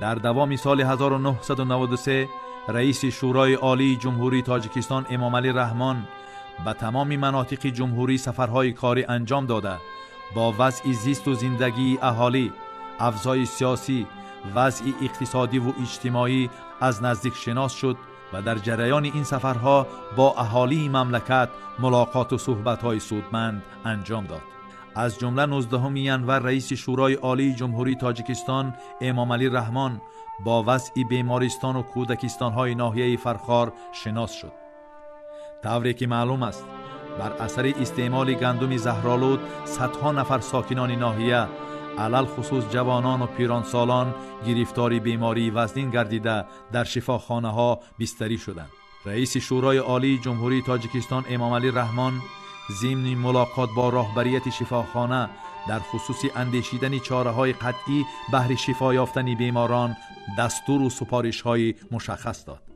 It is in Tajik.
Дар давоми соли 1993 раиси Шӯрои Олии Ҷумҳурии Тоҷикистон Эмомалӣ Раҳмон ба тамоми манотиқи ҷумҳурӣ сафарҳои корӣ анҷом дода, бо вазъи зисту зиндагии аҳолӣ, авзои сиёсӣ, вазъи иқтисодиву иҷтимоӣ аз наздик шинос шуд ва дар ҷараёни ин сафарҳо бо аҳолии мамлакат мулоқоту суҳбатҳои судманд анҷом дод. Аз ҷумла 19 январ раиси Шӯрои Олии Ҷумҳурии Тоҷикистон Эмомалӣ Раҳмон бо вазъи бемористону кӯдакистонҳои ноҳияи Фархор шинос шуд. Тавре ки маълум аст, бар асари истеъмоли гандуми заҳролуд садҳо нафар сокинони ноҳия, алалхусус ҷавонону пиронсолон, гирифтори бемории вазнин гардида, дар шифохонаҳо бистарӣ шуданд. Раиси Шӯрои Олии Ҷумҳурии Тоҷикистон Эмомалӣ Раҳмон зимни мулоқот бо роҳбарияти шифохона дар хусуси андешидани чораҳои қатъӣ баҳри шифо ёфтани беморон дастуру супоришҳои мушаххас дод.